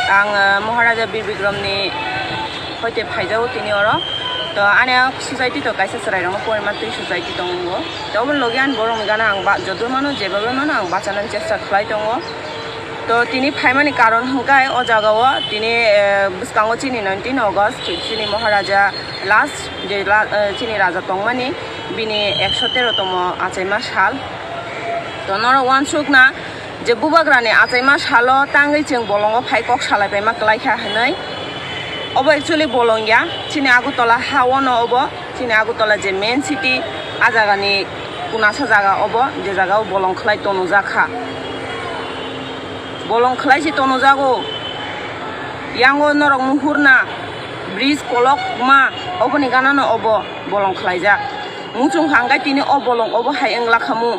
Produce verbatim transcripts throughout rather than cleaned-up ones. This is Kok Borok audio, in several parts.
Ang, ah, Maharaja Bir Bikramni hoite phaijago tini oro. To ani ang society to kaisa chwrairokno porimatwi society tongo. To oboni logi ani borokni gana ang ba-, joto mano, jebabe mano ang bachanani chesta khlai tongo. To tini phaimani karon hwnkhe o jagao tini, eh, bwskango chini nineteen August chini Maharaja last je la-, eh, chini raja tongmani bini ekso tero tomo achaima sal. To norok uansukna je bubagrani achaima salo tangwi chwng bolongo phai kok salai paima kwlai kha hwnwi. Obo actually bolong ya, chini Agartala ha-o no obo, chini Agartala je main city, a jagani kunasa jaga obo, je jaga o bolong khlai tonujak kha. Bolong khlai se tonujago, yango norok muhurna bridge kolokma, oboni gana no obo bolong khlaijak. Muchung hangkai tini o bolong obo hai wngla khamu.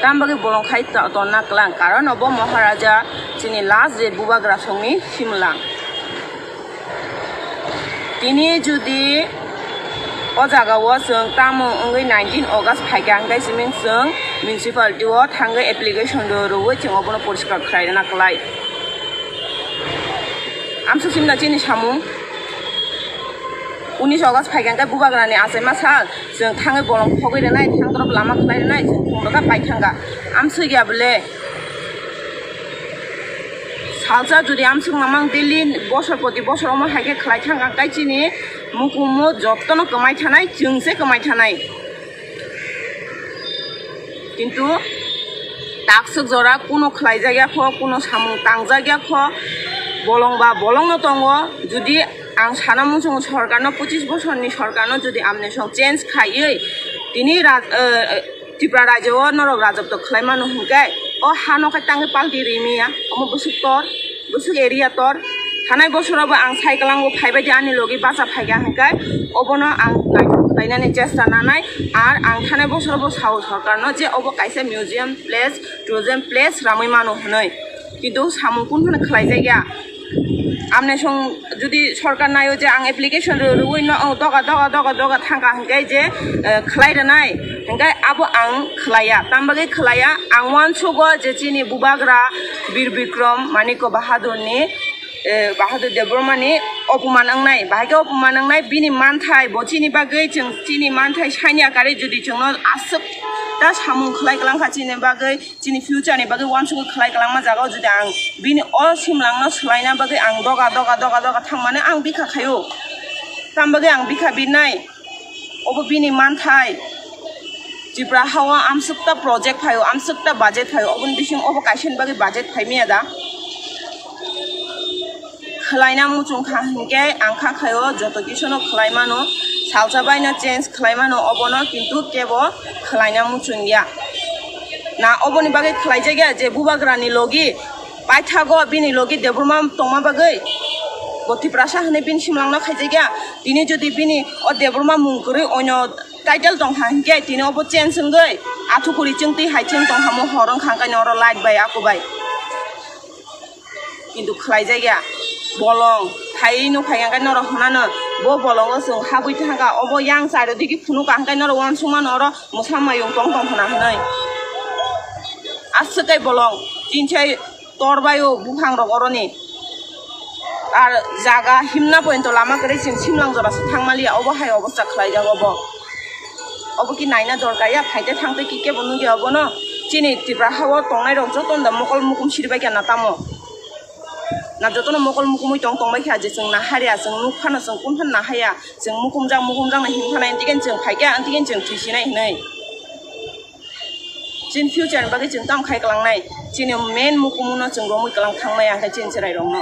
Tam bagwi bolong khai to-, tonna klang, karon obo Maharaja chini last je bubagra songni simlang. Tini judi o jagao chwng tamo wngwi nineteen August phaikha hwnkhe siming chwng municipality o thangwi application rw-, rwui chwng obono poriskar khlai rwna klai. Amsuk simna chini samung. Unis August phaikha hwnkhe bubagrani achaima sal, chwng thangwi bolong phogwi rwnai, thangdorop lama khlai rwnai, chwng thung rwkha pai thangkha. Amsuk ya bole? Salsa jodi amsuk mamang daily bosor poti bosor omo hai khe khlai thangkha, hwnkhe chini mukumu jotono kwmai thanai, chwng se kwmai thanai. Kintu takswk jora kuno khlaijak ya kho, kuno samung tangjak ya kho, bolong ba bolong no tongo. Jodi ang sana muchungo sorkarno, pochis bosorni sorkarno jodi amne song change khaiwi tini raj-, eh, Tripura rajyo o norok rajotw khlai mano hwnkhe o hano khe tangwi palti rimiya, omo bwswk tor. Bwswk area tor. Thanai bosorobo ang cycle ango phaibai di ani logi bacha phaikha hwnkhe obono ang naithok khlainani chesta nanai. Ar ang thanai bosorobo sao sorkarno je obo kaisa museum place, tourism place ramwi mano hwnwi. Kintu samung kun phano khlaijakya. Amne song jodi sorkar naio je ang application rw-, rwui no, o, doga, doga, doga, doga thangkha hwnkhe je, eh, khlai rwnai. Hwnkhe abo ang khlaiya, tambagwi khlaiya, ang uansugo je chini bubagra Bir Bikram Manikya Bahadurni, eh, Bahadur Debbarmani opoman wngnai, bahai khe opoman wngnai, bini manthai, bo chini bagwi chwng chini manthai sanya karwi jodi chwngno aswk ta samung khlai kwlangkha chini bagwi, chini future ni bagwi uansugwi khlai kwlangma jagao jodi ang bini o simlangno swlaina bagwi ang doga, doga, doga, doga thangmani ang bikha khaio, tambagwi ang bikha birnai. Obo bini manthai. Tripura hao amsukta project phaio, amsukta budget phaio, oboni bising obo kaisa ni bagwi budget phaimaya da? Khwlaina muchung kha hinkhe ang kha khaio, joto kisono khwlai mano, salsa baino change khwlai mano obono, kintu kebo khwlaina muchung ya. Na oboni bagwi khwlaijakya je bubagrani logi paithago bini logi Debbarma tongma bagwi bo Tiprasa hwnwi bini simlangno khaijakya. Tini jodi bini o Debbarma mung kwrwi oino title tongkha hinkhe tini obo change wngwi athukuri chwngtwi hai chwng tongkha mo hor wngkha hwnkhe oro light bai ako bai. Kintu khwlaijakya bolong phaiwi nukha hwnkhe norok hwnano bo bolongo chwng habwi thangkha obo yang chairo digi phunukha hwnkhe norok uansukmano oro mwsa mayung tong tong khna hwnwi. Aswk khe bolong tinsai tor bai o buphang rok oroni. Ar jaga himna pointo lama kwrwi chwng simlang jora se thangmaliya, obo hai obostha khlaijago bo. Obo ki naina dorkar ya, phaite thangte ki kebo nukya obono. Chini Tripura hao tongnai rok joto da mokol mukum siribai kha na tamo. Na jotono mokol mukumui tong tongbai kha je chwng naharya, chwng nuk phano chwng kun phano nahaya, chwng mukumjak mukumjak no him phano antigen chwng phaikha antigen chwng thwisinai hinwi. Chini future ni bagwi chwng tamo khai kwlangnai? Chini main mukumuno chwng romwi kwlang thangmaya hwnkhe chini chwrairokno.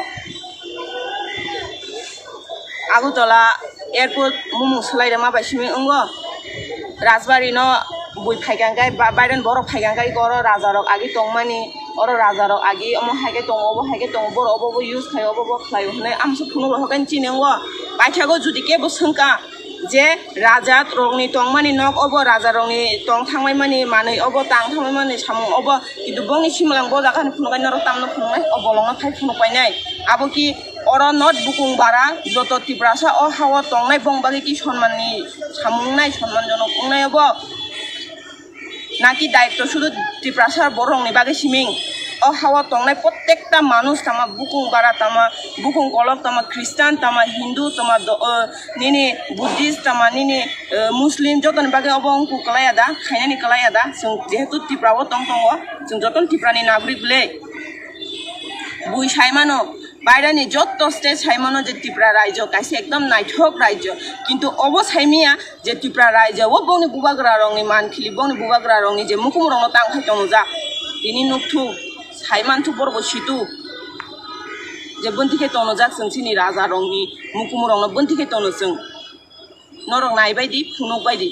Agartala airport mumung swlai rwma bai simi wngo. Rajbari no bui phaikha hwnkhe ba-, Biden borok phaikha hwnkhe oro rajarok agi tongmani, oro rajarok agi omo hai khe tongo, obo hai khe tongo, borok obo bo use khaio, obo bo khlaio hwnwi amsuk phunuk rohor khe chini wngo. Paithago judi kebo swngkha, je raja rokni tongmani nok obo, raja rokni tong thangmani manwi obo, tang thangmani samung obo, kintu bongni simlang bo jaga ni phunuknai norok tamno phunuknai, o bolongno phai phunuk painai. Abo ki oro not bukung bara joto Tiprasa o hao tongnai bong bagwi ki sonmanni samung wngnai, sonmanjonok wngnai obo. Naki daitto sudu Tiprasa borokni bagwi siming? O hao tongnai protekta manush tama, bukung bara tama, bukung kolok tama, Christian tama, Hindu tama, do-, o, nini Buddhist tama, nini, eh, Muslim, jotoni bagwi obo wngkuk kwlaiya da, khainani kwlaiya da, chwng jehetu Tripura o tong tongo, chwng jotono Tripura ni nagorik le. Bui saimano, bairani jotto state saimano je Tripura raijo kaisa ekdom naithok raijo, kintu obo saimiya je Tripura raijo o bongni bubagra rokni mankhili, bongni bubagra rokni je mukumu rokno tang khai tongjak, tini nukthuk saimanthuk borok bo situ je bonti khe tongjak chwng chini raja rokni mukumu rokno bonti khe tono chwng. Norok nai bai di, phunuk bai di.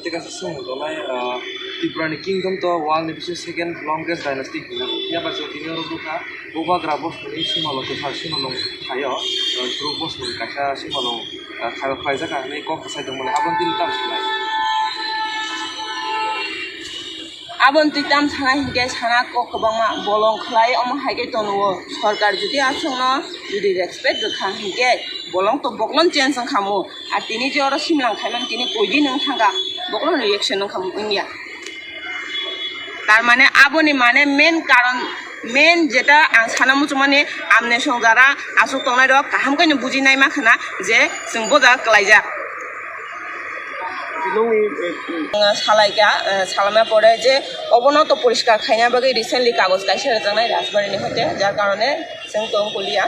Tei kaisa swngmung tongnai, ah, Tripura ni kingdom to world ni bisingo second longest dynasty hinwi. Phiya ba chwng tini oro nukha, Bubagra bosongni simalwng kwchar simalwng phaio, ah, Suruk bosongni kaisa simalwng, ah, kha-, khlaijak hinwi kok kwchai tongmani, aboni tini tamo sanai. Aboni twi tamo sana hinkhe sana kok kwbangma bolong khlai, omo hai khe tono o. Sorkar jodi aswkno jodi respect rwkha hinkhe bolong to boklon change wngkha mo. Ar tini je oro simlang khaimani tini koidi nwng thangkha, boklon reaction wngkha mo wngya. Tar mane aboni mane main karon, main jeta ang sana muchungmani amne song jara aswk tongnai rok kaham khe no bujinai ma khna je chwng bo jaga kwlaijak. Nungni, eh, Salaikha, eh, salama pore je obono to poriskar khaina bagwi recently kagoj kaisa rwjaknai Rajbari ni hoite, jar karone chwng tong kuliya.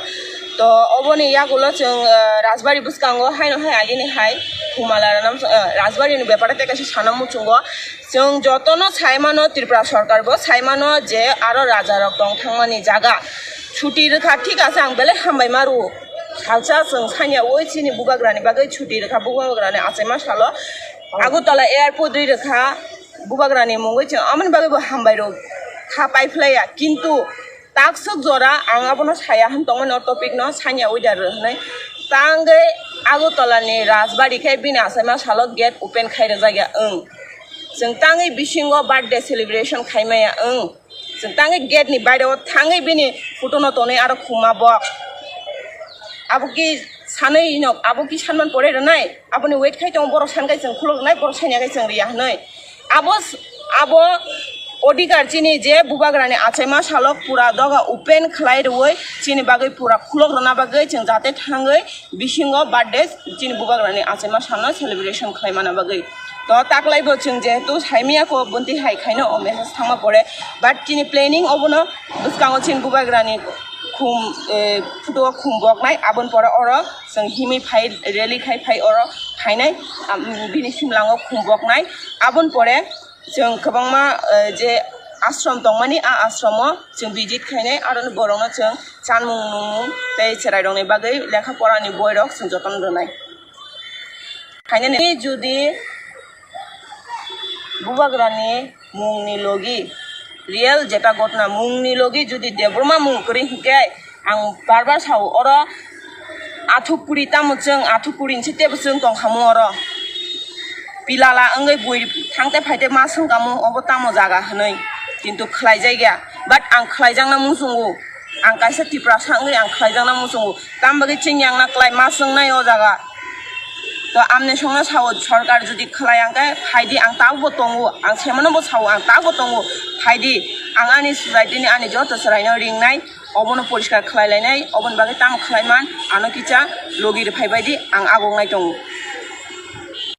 To oboni yagulo chwng, eh, Rajbari bwskango haino hai agini hai Humala Ranam, eh, Rajbari ni bepare tei kaisa sana muchungo. Chwng jotono saimano, Tripura sorkar bo saimano je aro raja rok tong thangmani jaga chuti rwkha, thik ase, ang belai hambai ma rwo. Salsa chwng sanya oi chini bubagrani bagwi chuti rwkha, bubagrani achaima salo Agartala airport ri rwkha, bubagrani mungwi chwng amoni bagwi bo hambai rwo kha pai phlaiya, kintu takswk jora ang abono saya hwn tongmani o topic no sanya oi da rw hwnwi tangwi Agartala ni Rajbari khe bini achaima salo gate open khai rwjakya wng. Chwng tangwi bisingo birthday celebration khaimaya wng. Chwng tangwi gate ni baireo thangwi bini photo no tonwi aro khuma bok. Abo ki sanwi no, abo ki sanman pore rwnai, aboni wait khai tongo, borok san khai chwng khuluk rwnai, borok sanya khai chwng riya hwnwi. Abo s-, abo odhikar chini je bubagrani achaima salok pura doga open khlai rwui chini bagwi pura khuluk rwna bagwi chwng jate thangwi bisingo birthday chini bubagrani achaima salno celebration khlai mana bagwi. To taklai bo chwng jehetu saimaya ko bonti hai khaino o message thangma pore, but chini planning obono bwskango chini bubagrani khum, eh, photo o khum boknai, aboni pore oro chwng himwi phai rally khai phai oro phainai, am, bini simlango khum boknai, aboni pore chwng kwbangma, eh, je ashram tongmani, a ashramo chwng visit khainai, aro borokno chwng chanmung nungmung tei chwrairokni bagwi lekha porani boirok chwng jotono rwnai. Khainani jodi bubagrani mungni logi, real jeta ghotna mungni logi jodi Debbarma mung kwrwi hinkhe, ang bar bar sao, oro athuk kuri tamo chwng, athuk kuri se tebo chwng tongkhamu oro. Pilala wngwi bui thangte phaite ma swngkamu obo tamo jaga hwnwi, kintu khlaijakya. But ang khlaijakna muchungo, ang kaisa Tiprasa wngwi ang khlaijakna muchungo, tamo bagwi chini ang na klai ma chwngnai o jaga. To amne songno sao, sorkar jodi khlai ang khe phaidi, ang tabukbo tongo, ang semano bo sao, ang tabukbo tongo, phaidi, ang ani society ni ani joto chwraino ringnai, obono poriskar khlai lainai, oboni bagwi tamo khlai man, ano kisa logi rwphai baidi ang agongnai tongo.